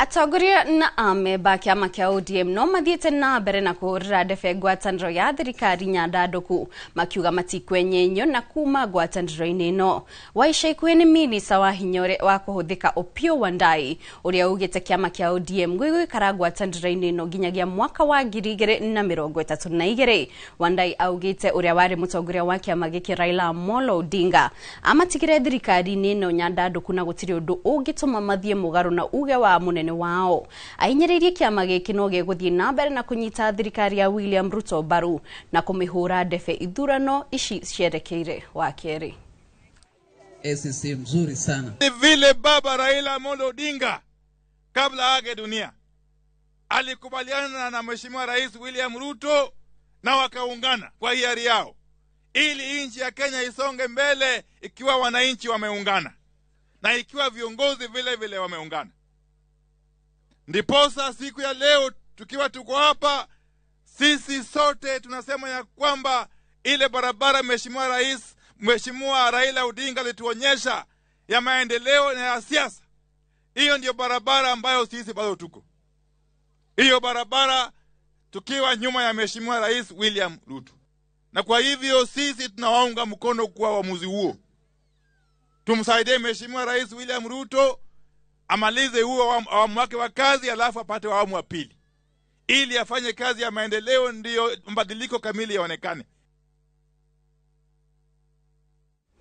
Atongoria na amemba a kĩama kĩa ODM no mathiĩte na mbere na kũhũrĩra ndebe ngwatanĩro ya thirikari nyandandũku, makiuga matikwenyenyio na kuma ngwatanĩro-inĩ ĩno. Wa ica ikuhĩ nĩ minista wa hinya wa kũhũthĩka Opiyo Wandayi, ũrĩa ugĩte kĩama kĩa ODM gĩgũikara ngwatanĩro-inĩ ĩno nginyagia mwaka wa 2032. Wandayi augĩte ũrĩa warĩ mũtongoria wa kĩama gĩkĩ Raila Amolo Odinga amatigire thirikari-inĩ ĩno nyandandũku na gũtirĩ ũndũ ũngĩtũma mathiĩ mũgarũ na uge wa mũnene wao. Ahinyĩrĩirie kĩama gĩkĩ no gĩgũthiĩ na mbere na kũnyita thirikari ya William Ruto mbaru na kũmĩhũra ndebe ithurano ici cierekeire wa kerĩ. ACC mzuri sana. Ni vile baba Raila Amolo Odinga kabla age dunia alikubaliana na Mheshimiwa Rais William Ruto na wakaungana kwa hiari yao ili nchi ya Kenya isonge mbele ikiwa wananchi wameungana na ikiwa viongozi vile vile wameungana. Ndiposa siku ya leo tukiwa tuko hapa sisi sote tunasema ya kwamba ile barabara Mheshimiwa Rais, Mheshimiwa Raila Odinga alituonyesha ya maendeleo na ya siasa, hiyo ndio barabara ambayo sisi bado tuko. Hiyo barabara tukiwa nyuma ya Mheshimiwa Rais William Ruto. Na kwa hivyo sisi tunawaunga mkono kwa uamuzi huo. Tumsaidie Mheshimiwa Rais William Ruto amalize huo awamu wake wa kazi, alafu apate awamu wa pili ili afanye kazi ya maendeleo, ndiyo mabadiliko kamili yaonekane.